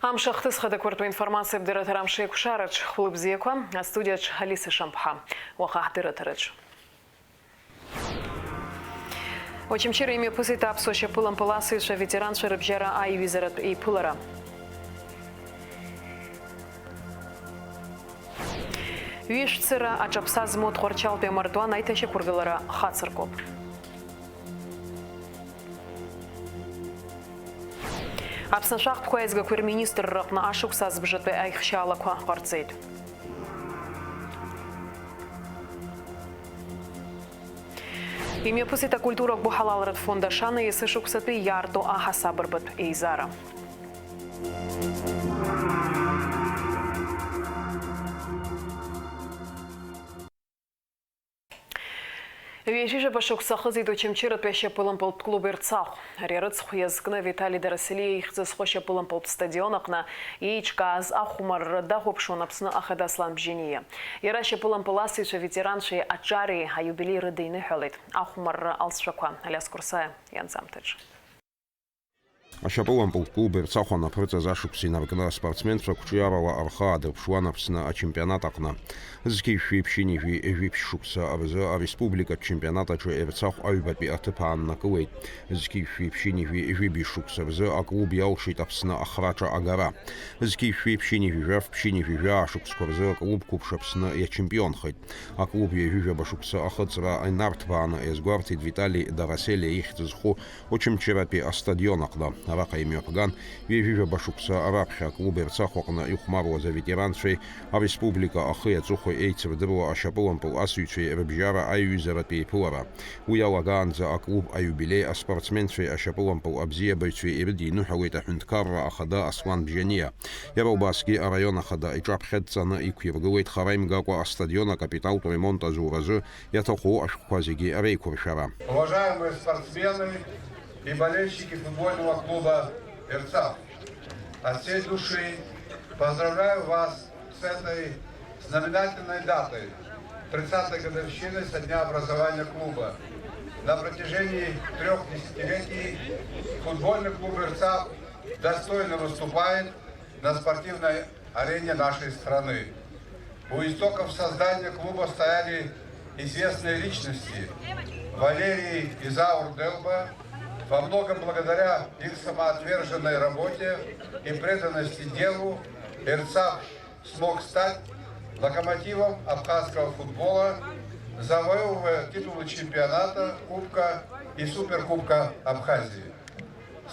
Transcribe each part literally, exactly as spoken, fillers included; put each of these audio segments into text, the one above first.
Амш ахҭыс хадақәа ртәы информациа абдырраҭара амш еиқәшараҿ. Хәлыбзиақәа, астудиаҿ Алиса Шамԥҳа. Уаха ҳдырраҭараҿ. Очамчыра имҩаԥысит аԥсуа шьапылампыл асыҩцәа аветеранцәа рыбжьара аиҩызаратә еиԥылара. Ҩышә цыра аҿаԥса змоу Тҟәарчалтәи амардуан аиҭашьақәыргылара хацыркуп. Аԥсны ашәахтәқәа аизгақәеи рминистрра аҟны ашықәс азбжатәи аихшьаалақәа ҟарҵеит. Имҩаԥысит акультуратә гәыҳалалратә фонд Ашана есышықәсатәи иаарту аҳасабырбатә еизара. Ҩажәижәаба шықәса ахыҵит Очамчыратәи ашьапылампылтә клуб Ерцахә. Ари арыцхә иазкны Витали Дараселиа ихьӡ зху ашьапылампылтә стадион аҟны еиҿкааз ахәмарра дахәаԥшуан Аԥсны Ахада Аслан Бжьаниа. Иара ашьапылампыл асыҩцәа ветеранцәеи аҿареи аиубилеи рыдиныҳәалеит. Ахәмарра алҵшәақәа Алиас Курсаиа ианҵамҭаҿы. Ашьапылампылтә клуб Ерцахә анаԥырҵаз ашықәс инаркны аспортсменцәа қәҿиарала рхы аадырԥшуан Аԥсны ачемпионат аҟны. Зқьи жәшәи ԥшьынҩажәи жәиԥшь шықәса рзы ареспубликатә чемпионат аҿы Ерцахә аҩбатәи аҭыԥ ааннакылеит. Зқьи жәшәи ԥшьынҩажәи жәибжь шықәса рзы аклуб иалшеит Аԥсны ахраҿа агара. Зқьи жәшәи ԥшьынҩажәи жәаф ԥшьынҩажәи жәаа шықәсқәа рзы аклуб қәыԥш Аԥсны иачемпионхеит. Аклуб ҩажәижәаба шықәса ахыҵра инарҭбааны иазгәарҭеит Витали Дараселиа ихьӡ зху Очамчыратәи астадион аҟны. Араҟа имҩаԥган ҩажәижәаба шықәса раԥхьа аклуб Ерцахә аҟны ихәмаруаз аветеранцәеи ареспублика ахи аҵыхәеи еицырдыруа ашьапылампыл асыҩцәеи рыбжьара аиҩызаратә еиԥылара. Уи иалагаанӡа аклуб аиубилеи аспортсменцәеи ашьапылампыл абзиабаҩцәеи ирыдиныҳәалеит аҳәынҭқарра ахада Аслан Бжьаниа. Иара убасгьы араион ахада иҿаԥхьа дҵаны иқәиргылеит хара имгакәа астадион акапиталтә ремонт азуразы иаҭаху ашәҟәқәа зегьы реиқәыршәара. Уважаемые спортсмены и болельщики футбольного клуба «Ерцахв», от всей души поздравляю вас с этой знаменательной датой, тридцатой годовщины со дня образования клуба. На протяжении трех десятилетий футбольный клуб «Ерцахв» достойно выступает на спортивной арене нашей страны. У истоков создания клуба стояли известные личности: Валерий и Заур Делба. Во многом благодаря их самоотверженной работе и преданности делу «Ерцахв» смог стать локомотивом абхазского футбола, завоевывая титулы чемпионата, кубка и суперкубка Абхазии.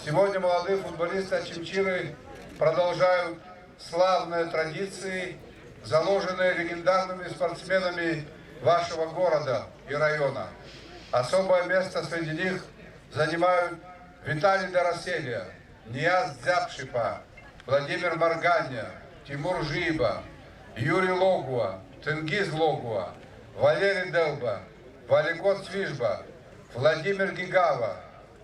Сегодня молодые футболисты Очамчиры продолжают славные традиции, заложенные легендарными спортсменами вашего города и района. Особое место среди них занимают Виталий Дараселия, Нияз Дзяпшипа, Владимир Марганя, Тимур Жиба, Юрий Логуа, Тенгиз Логуа, Валерий Делба, Валикот Свижба, Владимир Гигава,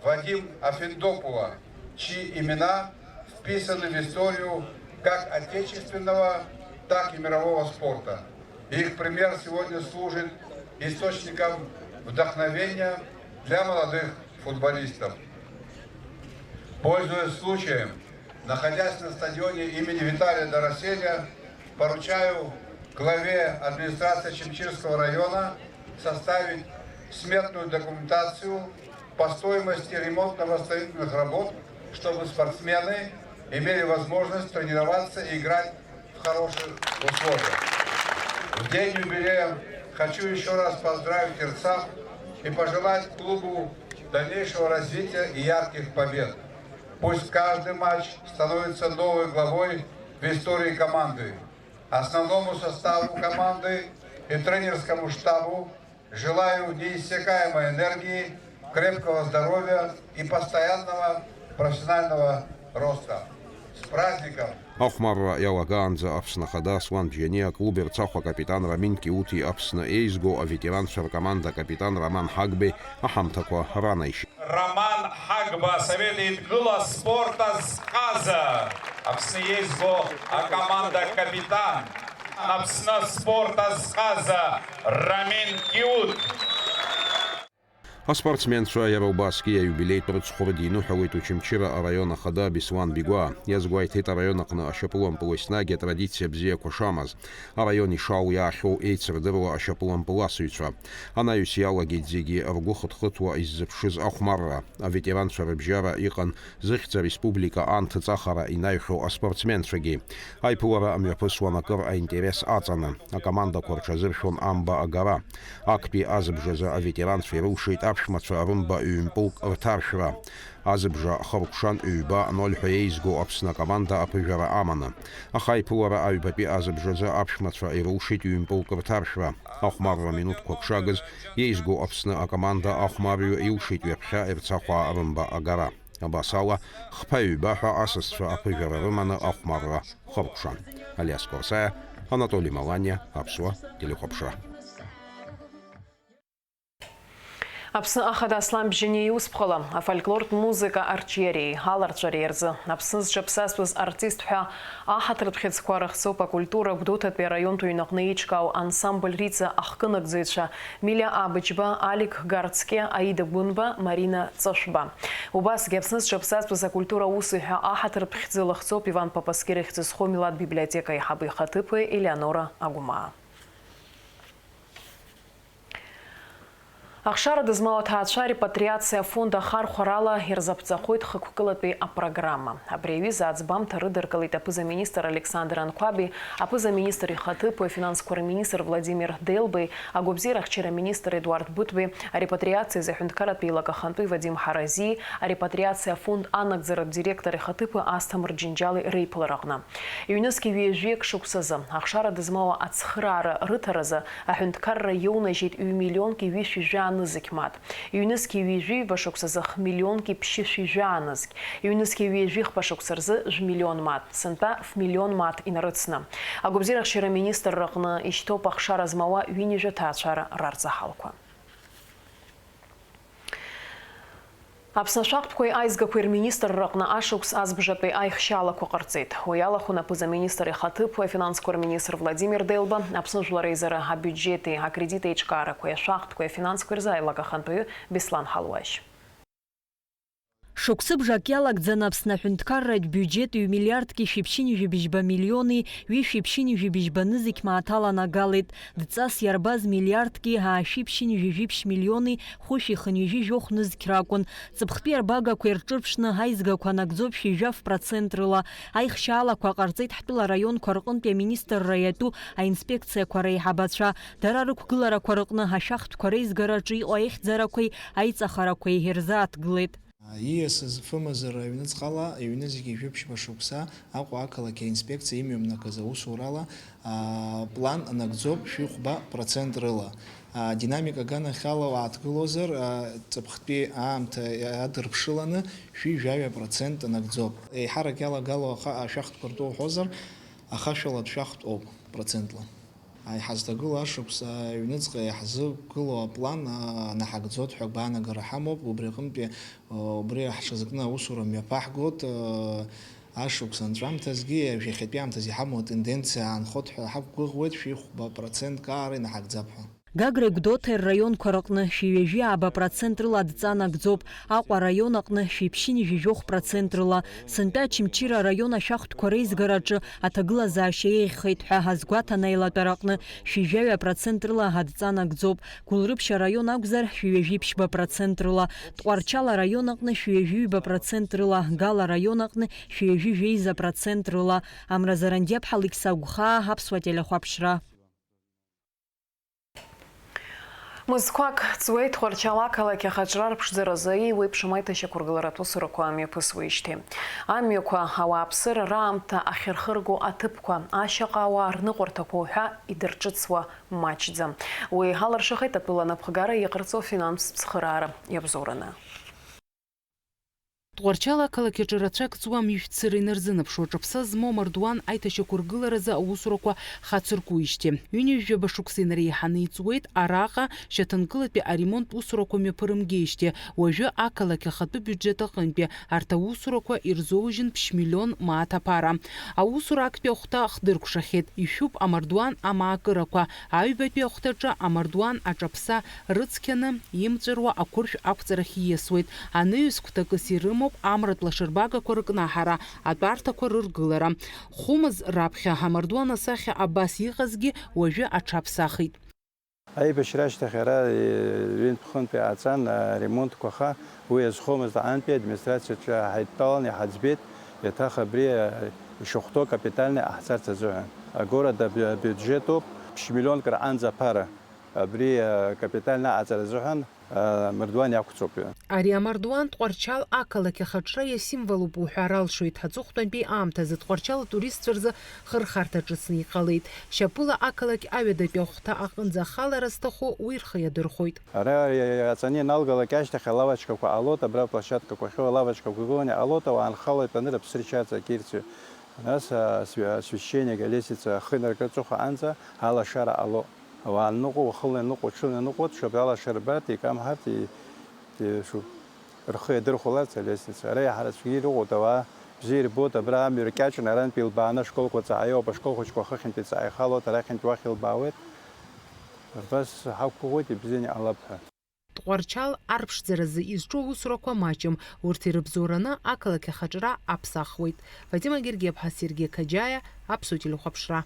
Вадим Афиндопула, чьи имена вписаны в историю как отечественного, так и мирового спорта. Их пример сегодня служит источником вдохновения для молодых футболистов. Пользуясь случаем, находясь на стадионе имени Виталия Дараселя, поручаю главе администрации Очамчирского района составить сметную документацию по стоимости ремонтно-восстановительных работ, чтобы спортсмены имели возможность тренироваться и играть в хороших условиях. В день юбилея хочу ещё раз поздравить «Ерцахв» и пожелать клубу дальнейшего развития и ярких побед. Пусть каждый матч становится новой главой в истории команды. Основному составу команды и тренерскому штабу желаю неиссякаемой энергии, крепкого здоровья и постоянного профессионального роста. С праздником! Ахәмарра иалагаанӡа Аԥсны Ахада Аслан Бжьаниа аклуб Ерцахә акапитан Рамин Киуҭи Аԥсны еизго аветеранцәа ркоманда акапитан Роман Ҳагбеи аҳамҭақәа ранаишьеит. Роман Ҳагба, Асовет Еидгыла аспорт азҟаза, Аԥсны еизго акоманда акапитан, Аԥсны аспорт азҟаза Рамин Киут. Аспортсменцәа иара убасгьы аиубилеитә рыцхә рыдиныҳәалеит Очамчыра араион ахада Беслан Бигәаа. Иазгәеиҭеит араион аҟны ашьапылампыл еснагь атрадициа бзиақәа шамаз. Араион ишалиаахьоу еицырдыруа ашьапылампыласыҩцәа. Анаҩс иалагеит зегьы ргәы хыҭхыҭуа иззыԥшыз ахәмарра. Аветеранцәа рыбжьара иҟан зыхьӡ ареспублика анҭыҵахара инаҩхьоу аспортсменцәагьы. Аиԥылара мҩаԥысуан акыр аинтерес аҵаны. Акомандақәа рҽазыршәон амба агара. Актәи азыбжазы аветеранцәа ирылшеит аԥшәмацәа рымба ҩымпылк рҭаршәра. Азыбжа хыркәшан ҩба ноль ҳәа еизго Аԥсны акоманда аԥыжәара аманы. Аха аиԥылара аҩбатәи азыбжазы аԥшәмацәа ирылшеит ҩымпылк рҭаршәра. Ахәмарра минуҭқәак шагыз, еизго Аԥсны акоманда ахәмарҩы илшеит ҩаԥхьа ерцахәаа рымба агара. Абас ала, хԥа-ҩба ҳәа асасцәа аԥыжәара рыманы ахәмарра хыркәшан. Алиас Корсаиа, Анатоли Маланиа, Аԥсуа телехәаԥшра. Аԥсны Ахада Аслан Бжьаниа иусԥҟала, афольклортә музыка арҿиареи аларҵәареи рзы Аԥсны зҽаԥсазтәыз артист ҳәа аҳаҭыртә хьыӡқәа рыхҵоуп акультура Гәдоуҭатәи араионтә ҩнаҟны еиҿкаау ансамбль Риҵа ахкынагӡаҩцәа Милиа Абыџьба, Алик Гарцкиа, Аида Гәынба, Марина Ҵашәба. Убасгьы Аԥсны зҽаԥсазтәыз акультура аусзуҩҳәа аҳаҭыртә хьӡы лыхҵоуп Иван Папаскир ихьӡ зхоу Милаҭ библиотека аиҳабы ихаҭыԥуаҩ Елеонора Агәмаа. Ахшара дызмоу аҭаацәа арепатриациа афонд ахархәарала ирзаԥҵахоит хықәкылатәи апрограмма. Абри аҩыза аӡбамҭа рыдыркылеит аԥыза-министр Александр Анқәаби, аԥыза-министр ихаҭыԥуаҩ, афинансқәа рминистр Владимир Делбеи, агәабзиарахьчара аминистр Едуард Бытбеи, арепатриациазы аҳәынҭқарратә еилак ахантәаҩы Вадим Ҳаразиеи, арепатриациа афонд анагӡаратә директор ихаҭыԥуаҩ Асҭамыр Џьынџьали реиԥылараҟны. Ҩнызқьи ҩажәи акы шықәсазы, ахшара дызмоу ацхыраара рыҭаразы, аҳәынҭқарра иоунажьит ҩ-миллионки ҩышәи жәаа нызқь мааҭ. Ҩнызқьи ҩажәи жәаба шықәсазы х-миллионки ԥшьышәи жәаа нызқь. Ҩнызқьи ҩажәи хԥа шықәса рзы жәмиллион мааҭ, сынтәа ф-миллион мааҭ инарыцны. Агәабзиарахьчара аминистрраҟны ишьҭоуп ахшара змауа ҩынҩажәа ҭаацәара рарҵаҳалқәа. Аԥсны ашәахтәқәеи аизгақәеи рминистрраҟны ашықәс азбжатәи аихшьаалақәа ҟарҵеит. Уи алахәын аԥыза-министр ихаҭыԥуаҩ, афинансқәа рминистр Владимир Делба, Аԥсны Жәлар Реизара абиуџьети акредит еиҿкаарақәеи ашәахтәқәеи афинансқәеи рзы аилак ахантәаҩы Беслан Ҳалуашь. Шықәсыбжак иалагӡаны Аԥсны аҳәынҭқарратә биуџьет ҩ-миллиардки шәиԥшьынҩажәи быжьба миллиони ҩышәи ԥшьынҩажәи быжьба нызқь мааҭ аланагалеит. Дҵас иарбаз миллиардки аашәи ԥшьынҩажәи жәиԥшь миллиони хәышәи хынҩажәи жәохә нызқь ракәын. Ҵыԥхтәи арбагақәа ирҿырԥшны аизгақәа анагӡоуп шәи жәаф процент рыла. Аихшьаалақәа ҟарҵеит ҳтәыла араионқәа рҟынтәи аминистрра иатәу аинспекциақәа реиҳабацәа. Дара рықәгыларақәа рыҟны ашәахтәқәа реизгараҿы иҟоу аихьӡарақәеи аиҵахарақәеи ирзааҭгылеит. Ииасыз фымазара аҩныҵҟала, ҩнызқьи жәиԥшьба шықәса Аҟәа ақалақь аинспекциа имҩамнакыз аусурала, а, план анагӡоуп шәи хәба процент рыла. А, динамика аганахьала уааҭгылозар, а, ҵыԥхтәи аамҭа адырԥшыланы шәи жәаҩа процент анагӡоуп. Еиҳарак иалагало аха-, ашәахтәқәа ртәы уҳәозар, ахашәалатә шәахтә ауп процентла. Иҳазҭагылоу ашықәс аҩныҵҟа иаҳзықәгылоу аплан, а, анаҳагӡоит ҳәа агәаанагара ҳамоуп, убри аҟынтәи, а, убри ҳҽазкны аусура мҩаԥаҳгоит, а, ашықәс анҵәамҭазгьы, иахьатәи аамҭазы иҳамоу атенденциа аанхоит ҳәа ҳақәгәыӷуеит, шәи хәба процентк аара инаҳагӡап ҳәа. Гагреи Гәдоуҭеи рраионқәа рыҟны шәи ҩажәи ааба процент рыла адҵа нагӡоуп, Аҟәа араион аҟны шәи ԥшьынҩажәи жәохә процент рыла, сынтәа Очамчыра араион ашәахтәқәа реизгараҿы аҭагылазаашьа еиӷьхеит ҳәа азгәаҭан аилатәараҟны шәи жәаҩа процент рыла адҵа нагӡоуп, Гәылрыԥшь араион акәзар, шәи ҩажәи ԥшьба процент рыла, Тҟәарчал араион аҟны шәи ҩажәи ҩба процент рыла, Гал араион аҟны шәи ҩажәи жәеиза процент рыла. Амра Зарандиаԥҳа, Алықьса Гәхаа, Аԥсуа телехәаԥшра. Мызқәак ҵуеит Тҟәарчал ақалақь ахаҿра рԥшӡаразы еиуеиԥшым аиҭашьақәыргыларатә усурақәа мҩаԥысуеижьҭеи. Амҩақәа, ауааԥсыра раамҭа ахьырхырго аҭыԥқәа, ашьаҟа ауаа рныҟәарҭақәа уҳәа идырҿыцуа маҷӡам. Уи иҳалыршахеит атәыла анапхгара иҟарҵо афинанстә цхыраара иабзоураны. Тҟәарчал ақалақь аҿы рацәак ҵуам ижәцыра инарзынаԥшуа, аҿаԥса змоу амардуан аиҭашьақәыргыларазы аусурақәа хацыркуижьҭеи. Ҩынҩажәаба шықәса инареиҳаны иҵуеит араҟа шьаҭанкылатәи аремонттә усурақәа мҩаԥырымгеижьҭеи. Уажәы ақалақь ахатәы биуџьет аҟынтәи арҭ аусурақәа ирзоужьын ԥшь-миллион мааҭ аԥара. Аусура актәи ахәҭа хдыркәшахьеит, ишәуп амардуан амаакырақәа. Аҩбатәи ахәҭаҿы амардуан аҿаԥса рыцқьаны имҵәыруа ақәыршә ақәҵарахь ииасуеит. Анаҩс кәтакыс ирымоуп амратә лашарбагақәа рыкнаҳара, атәарҭақәа рыргылара. Хәымз раԥхьа амардуан асахьа абас иҟазгьы уажәы аҽаԥсахит. Аибашьра ашьҭахь ара, е, ҩынтә-хынтә иааҵан, аремонтқәа аха, уи азхомызт аҟынтәи администрациаҿы ҳаидтәалан иҳаӡбеит, еиҭах абри, е, ишахәҭоу капитальный ҟаҳҵарц азыҳәан. Агород аб-, абиуџьетоуп ԥшь-миллионк рҟынӡа аԥара. Абри, а, капитальна аҟаҵара азыҳәан, а, амардуан иақәҵоуп. Ари амардуан Тҟәарчал ақалақь ахаҿра иасимволуп уҳәар алшоит. Аҵыхәтәантәи аамҭазы Тҟәарчал атуристцәа рзы хырхарҭа ҿыцны иҟалеит. Шьапыла ақалақь аҩадатәи ахәҭа аҟынӡа ахалара зҭаху уи рхы иадырхәоит. Ара иаҵаны ианалгалак ашьҭахь алавочкақәа ҟалоит, абра площадкақәа ахьоу алавочкақәа гыланы иҟалоит, ауаа нхалоит, аны рыԥсы ршьарҵа акирцәы. Нас, а, сви-, асвященник алестница ахы инаркырц аҟынӡа алашара ҟало. Ауаа аныҟоу, уахынла ианыҟоу, ҽынла ианыҟоу, даҽа алашара рбарц, икамҳарц, и-, и-, шу-, рхы иадырхәаларц алестница. Ара иаҳа рацәгьы ирыҟоуп, ауаа бзиа ирбоит, абра амҩа ркьаҿны арантәи илбааны ашколқәа ҵааиоуп, ашкол хәыҷқәа ахыхьынтәи ҵааихалоит, арахьынтәи уахь илбаауеит. Убас ҳақәгәыӷуеит, ибзианы иҟалап ҳәа. Тҟәарчал арԥшӡаразы изҿу аусурақәа маҷым, урҭ ирыбзоураны ақалақь ахаҿра аԥсахуеит. Фатима Гергиаԥҳа, Сергеи Қаџьаиа, Аԥсуа телехәаԥшра.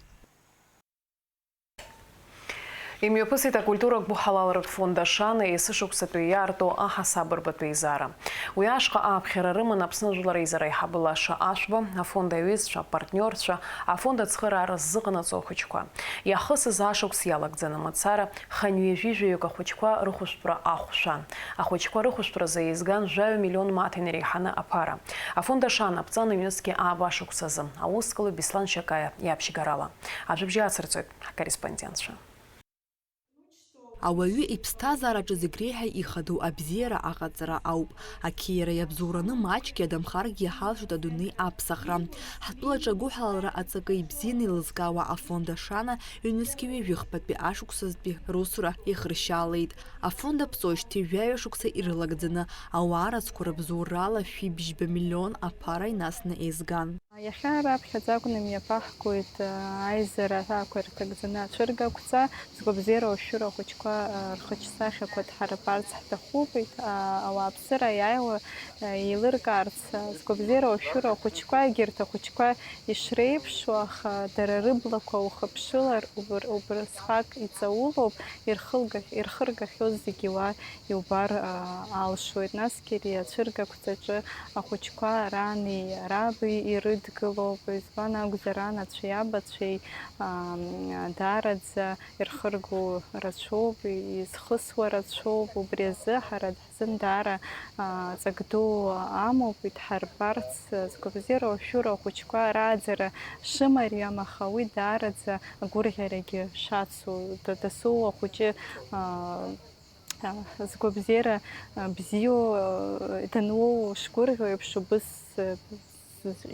Имҩаԥысит акультуратә гәыҳалалратә фонд Ашана есышықәсатәи иаарту аҳасабырбатәи еизара. Уи ашҟа ааԥхьара рыман Аԥсны ажәлар реизара аиҳабы Лаша Ашәба, афонд аҩызцәа, апартниорцәа, афонд ацхыраара ззыҟанаҵо ахәыҷқәа. Иахысыз ашықәс иалагӡаны мацара, хынҩажәижәаҩык ахәыҷқәа рыхәшәтәра ахә шәан. Ахәыҷқәа рыхәшәтәразы еизган жәаҩа миллион мааҭ инереиҳаны аԥара. Афонд Ашана аԥҵан ҩнызқьи ааба шықәсазы. Аусқәа Беслан Шьакаиа иабжьгарала. Ажәабжь ацырҵоит ҳкорреспондентцәа. Ауаҩы иԥсҭазаараҿы зегь реиҳа ихадоу абзиара аҟаҵара ауп. Ақьиара иабзоураны маҷк иадамхаргьы иҳалшоит адунеи аԥсахра. Ҳтәылаҿы агәыҳалалра аҵакы ибзианы еилызкаауа афонд Ашана ҩнызқьи ҩажәи хԥатәи ашықәсазтәи русура ихыршьаалеит. Афонд аԥҵоижьҭеи жәаҩа шықәса ирылагӡаны, ауаа рацәқәа рыбзоурала шәибжьба миллион аԥара инасны еизган. Иахьа раԥхьаӡа акәны имҩаԥаҳгоит, а, аизара аҳәаақәа ирҭагӡаны ацәыргақәҵа, згәабзиара ашәшәыра ахәыҷқәа, а, рхаҿсахьақәа дҳарбарц ҳҭахуп, еит-, а, ауааԥсыра аиааиуа, а, еилыркаарц, а, згәабзиара ашәшәыра ахәыҷқәа, егьырҭ ахәыҷқәа ишреиԥшу, аха дара рыблақәа ухыԥшылар, убр-, убрысҟак иҵаулоуп, ирхылгахь-, ирхыргахьоу зегьы уа иубар, а, алшоит. Насгьы ари ацәыргақәҵаҿы ахәыҷқәа арани араби ирыдгылоуп, избан акәзар, анацәеи абацәеи, а, даараӡа ирхырго рацәоуп, изхысуа рацәоуп, убри азы ҳара ҳзын даара, а, ҵак ду амоуп, идҳарбарц, згәабзиара ашәшәыра ахәыҷқәа рааӡара шымариам, аха уи даараӡа агәырӷьарагьы шацу, да-, дасу ахәыҷы, а, а, згәабзиара, а, бзиоу, а, дануоу шгәырӷьо еиԥш, убыс, а,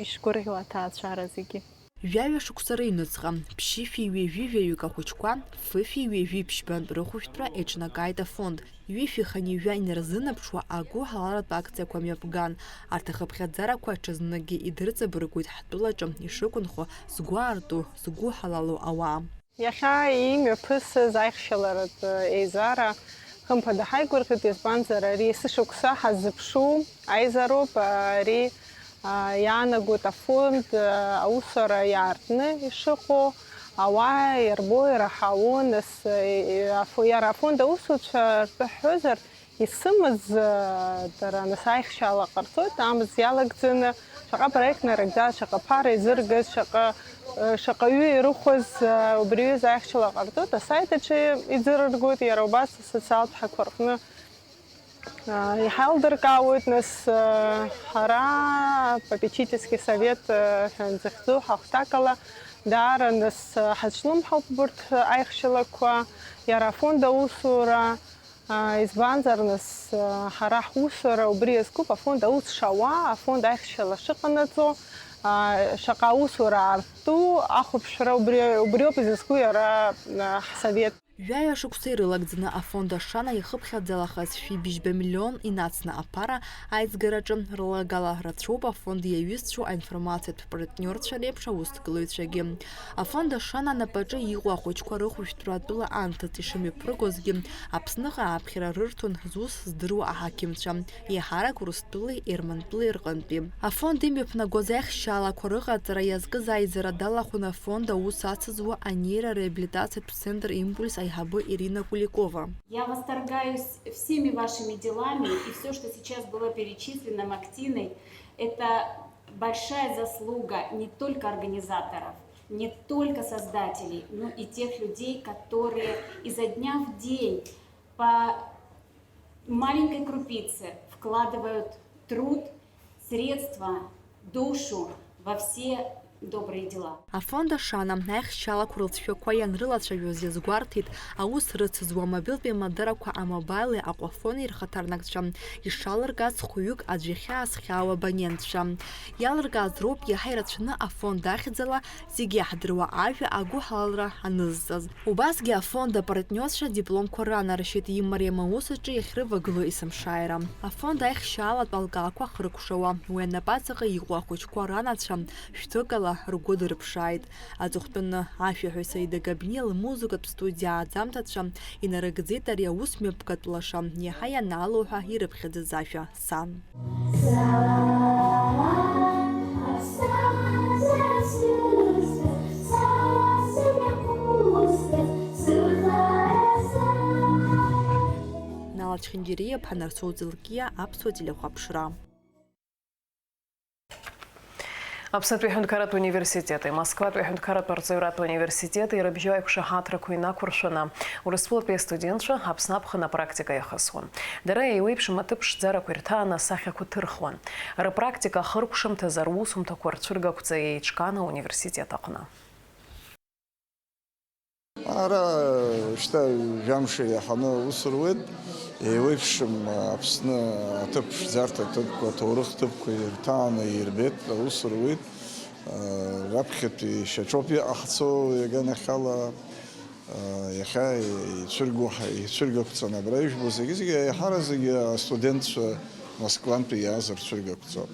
ишгәырӷьо аҭаацәара зегьы. Жәаҩа шықәса рыҩнуҵҟа, ԥшьышәи ҩажәи жәаҩык ахәыҷқәа, фышәи ҩажәи ԥшьбантә рыхәшәтәра еиҿнакааит афонд. Ҩышәи хынҩажәа инарзынаԥшуа агәыҳалалратә акциақәа мҩаԥган. Арҭ ахыԥхьаӡарақәа ҽазныкгьы идырҵабыргуеит ҳтәылаҿы ишықәынхо згәы аарту, згәы ҳалалу ауаа. Иахьа имҩаԥысыз аихшьаларатә еизара хымԥада ҳаигәырӷьоит, избанзар, ари есышықәса ҳаззыԥшу аизароуп, ари, а, иаанагоит афонд, а, аусура иаартны ишыҟоу, ауаа ирбо, ираҳауа, нас, е, е, афо-, иара афонд аусуцәа ртәы ҳҳәозар, исымаз, э, дара, нас, аихшьала ҟарҵоит, амз иалагӡаны, шаҟа проект нарыгӡаз, шаҟа ԥара изыргаз, шаҟа, э, шаҟаҩы ирыхәаз, э, убри аҩыза аихшьала ҟарҵоит, асайт аҿы иӡырыргоит, иара убас асоциалтә ҳақәа рҟны, э, иҳалдыркаауеит, нас, э, ҳара, попечительский совет, э, ҳәа нзыхьӡо, ҳахәҭакала, даара, нас, э, ҳазҿлымҳауп убырҭ аихшьалақәа, иара афонд аусура, Избанзар, нас, ҳара ҳусура убри иазкуп, афонд аус шауа, афонд аихшьала шыҟанаҵо, шаҟа аусура аарту, ахәаԥшра убри, убриоуп изызку иара ҳсовет. Жәаҩа шықәса ирылагӡаны афонд Ашана ихыԥхьаӡалахаз шәибжьба миллион инацны аԥара аизгараҿы рлагала рацәоуп афонд иаҩызцәоу аинформациатә партниорцәа реиԥш аусҭгылаҩцәагьы. Афонд Ашана анапаҿы иҟоу ахәыҷқәа рыхәышәтәратәыла анҭыҵ ишымҩаԥыргозгьы, Аԥсныҟа ааԥхьара рырҭон зус здыруа аҳақьымцәа, еиҳарак Урыстәылеи Ермантәылеи рҟынтәи. Афонд имҩаԥнагоз аихшьалақәа рыҟаҵара иазкыз аизара далахәын афонд аус ацызуа анеира реабилитациатә центр Импульс аиҳабы Ирина Куликова. Я восторгаюсь всеми вашими делами, и всё, что сейчас было перечислено Мактиной, это большая заслуга не только организаторов, не только создателей, но и тех людей, которые изо дня в день по маленькой крупице вкладывают труд, средства, душу во все добрые дела. Афонд Ашана аихшьалақәа рылҵшәақәа ианрылацәажәоз иазгәарҭеит аус рыцызуа амобилтә еимадарақәа амобаили Аҟәафони рхаҭарнакцәа ишалыркааз хәҩык аӡә ихьаа зхьаау абонентцәа. Иалыркааз роуп иаҳа ирацәаны афонд ахьӡала зегь иаҳдыруа ажәа агәыҳалалра анызҵаз. Убасгьы афонд апартниорцәа дипломқәа ранаршьеит имариам аус аҿы иахьрывагылоу есымшааира. Афонд аихшьаалатә алкаақәа ахыркәшауа, уи анапаҵаҟа иҟоу ахәыҷқәа ранацәа шәҭыкала ргәы дырԥшааит. Аҵыхәтәаны ашәаҳәаҩ Саида Габниа лмузыкатә студиа ааӡамҭацәа инарыгӡеит ари аус мҩаԥгатә лаша, иаҳа ианаалоуҳәа ирыԥхьаӡаз ашәа сан. Нала Чхиндириа, Нарсоу Ӡылкиа, Аԥсуа телехәаԥшра. Аԥснытәи аҳәынҭқарратә университети Москватәи аҳәынҭқарратә арҵаҩратә университети рыбжьоу аиқәшаҳаҭрақәа инақәыршәаны, Урыстәылатәи астудентцәа Аԥсны аԥхын апрактика иахысуан. Дара еиуеиԥшым аҭыԥ ԥшӡарақәа ирҭааны асахьақәа ҭырхуан. Рпрактика ахыркәшамҭазы русумҭақәа рцәыргақәҵа еиҿкаан ауниверситет аҟны. Ара шьҭа жәамш еиҳаны аус руеит, еиуеиԥшым Аԥсны аҭыԥ ԥшӡарҭа ҭыԥқәа, аҭоурых ҭыԥқәа ирҭааны ирбеит, аус руеит. Раԥхьатәи шьаҿоуп иҟаҳҵо, иаганахьала, иахьа ицәыргоу ҳа-, ицәыргақәҵан абра ижәбо зегьы-зегьы, аиҳараӡакгьы астудентцәа Москвантәи иааз рцәыргақәҵоуп.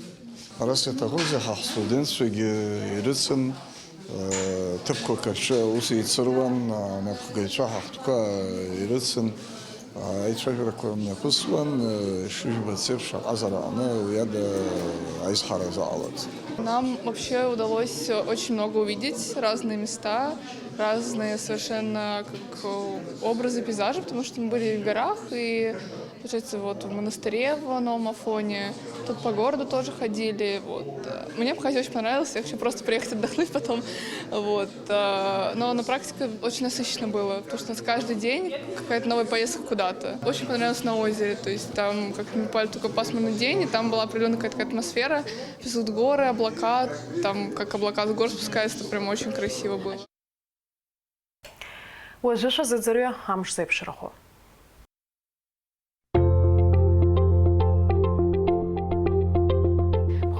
Ҳәарас иаҭахузеи, ҳа ҳстудентцәагьы ирыцын, ҭыԥқәак рҿы аус еицыруан, анапхгаҩцәа ҳахәҭқәа ирыцын, аицәажәарақәа мҩаԥысуан, ишыжәбац еиԥш, аҟазара аҟны уи ада аизҳара азаҟаларц. Нам вообще удалось очень много увидеть, разные места, разные совершенно как, э, образы, пейзажи, потому что мы были в горах, и получается, вот в монастыре в новом Афоне, тут по городу тоже ходили. Вот. Мне Абхазия очень понравилась, я хочу просто приехать отдохнуть потом. Вот. Но на практике очень насыщенно было, потому что у нас каждый день какая-то новая поездка куда-то. Очень понравилось на озере, то есть там как ни бывали только пасмурный день, и там была определенная какая-то атмосфера, плюс вот горы, облака, там как облака с гор спускаются, это прям очень красиво было. Уажәы шәазыӡырҩы амш зеиԥшрахо.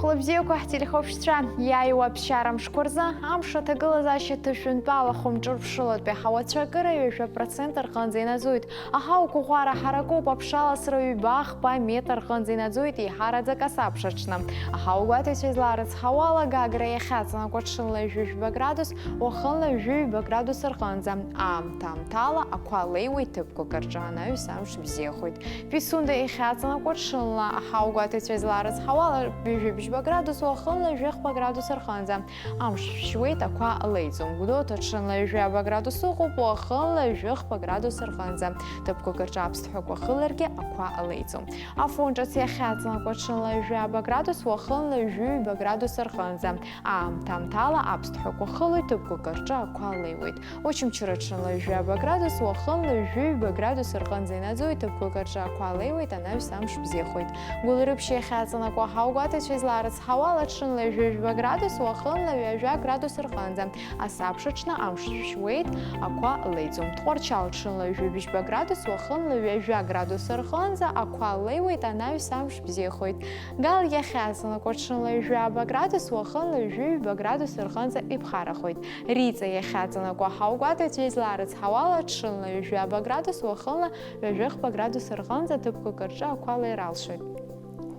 Хәлыбзиақәа ҳтелехәаԥшцәа, иааиуа аԥсшьара мшқәа рзы амш аҭагылазаашьа ҭышәынтәалахом, ҿырԥшылатәи аҳауацәа акыра ҩажәа процент рҟынӡа инаӡоит. Аҳауа қәыӷәӷәара ҳаракуп, аԥшаласра ҩба-хԥа метр рҟынӡа инаӡоит, еиҳараӡак асабша аҽны. Аҳауа гәаҭаҩцәа изларыцҳауала, Гагра иахьаҵанакуа ҽынла ҩажәи жәба градус, уахынла ҩажәи ҩба градус рҟынӡа. Аамҭа-аамҭала ақәа леиуеит, ҭыԥқәак рҿы анаҩс амш бзиахоит. Пицунда иахьаҵанакуа ҽынла, аҳауа гәаҭаҩцәа изларыцҳауала, ҩажәи бжьба градус, уахынла ҩажәи хԥа градус рҟынӡа. Амш шәшьуеит, ақәа леиӡом. Гәдоуҭа ҽынла ҩажәи ааба градус ыҟоуп, уахынла ҩажәи хԥа градус рҟынӡа. Ҭыԥқәак рҿы аԥсҭҳәақәа хыларгьы, ақәа леиӡом. Афон ҿыц иахьаҵанакуа ҽынла ҩажәи ааба градус, уахынла ҩажәи ҩба градус рҟынӡа. Аамҭа-аамҭала аԥсҭҳәақәа хылоит, ҭыԥқәак рҿы ақәа леиуеит. Очамчыра ҽынла ҩажәи ааба градус, уахынла ҩажәи ҩба градус рҟынӡа инаӡоит, ҭыԥқәак рҿы ақәа леиуеит, анаҩс амш бзиахоит. Гәылрыԥшь иахьаҵанакуа аҳауа гәаҭаҩцәа изларыцҳауала, Ҳауала ҽынла ҩажәа градус, уахынла ҩажәа градус рҟынӡа. Асабша аҽны амш шәуеит, ақәа леиӡом. Тҟәарчал ҽынла ҩажәа градус, уахынла ҩажәа градус рҟынӡа, ақәа леиуеит, анаҩс амш бзиахоит. Гал иахьаҵанакуа ҽынла ҩажәа градус, уахынла ҩажәа градус рҟынӡа иԥхарахоит. Риҵа иахьаҵанакуа аҳауагәаҭаҩцәа излаарыцҳауала, ҽынла ҩажәа градус, уахынла ҩажәа градус рҟынӡа ҭыԥқәак рҿы ақәа леира алшоит.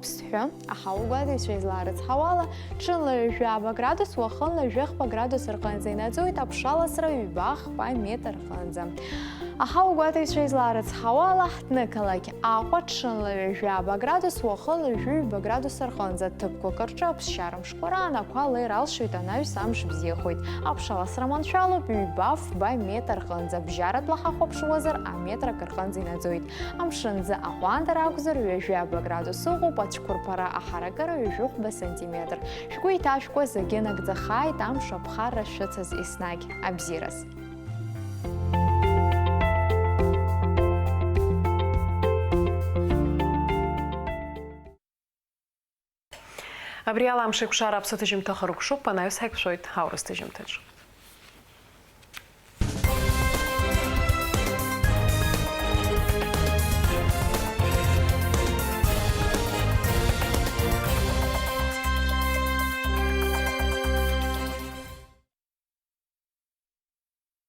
Ԥсҳәы, аҳауагәаҭаҩцәа излаарыцҳауала, ҽынла ҩажәа градус, уахынла ҩажәа градус рҟынӡа инаӡоит, аԥшаласра ҩба-хԥа метр рҟынӡа. Аҳауагәаҭаҩцәа излаарыцҳауала, ҳҭнықалақь Аҟәа, ҽынла ҩажәа градус, уахынла ҩажәа градус рҟынӡа, ҭыԥқәак рҿы аԥсшьара мшқәа раан ақәа леира алшоит, анаҩс амш бзиахоит. Аԥшаласра маншәалоуп ҩба-фба метр рҟынӡа, бжьаратәла ҳахәаԥшуазар аметр акы рҟынӡа инаӡоит. Амшын ӡы аҟәандара акәзар, ҩажәа градус ыҟоуп, ацәқәырԥара аҳаракыра ҩажәи хәба сантиметр. Шәгәы иҭашәкуа зегьы нагӡахааит, амш аԥхарра шәыцыз еснагь. Абзиараз! Абри ала Амшеикәшара аԥсуа ҭыжьымҭа хыркәшоуп, анаҩс ҳаиқәшәоит аурыс ҭыжьымҭаҿ.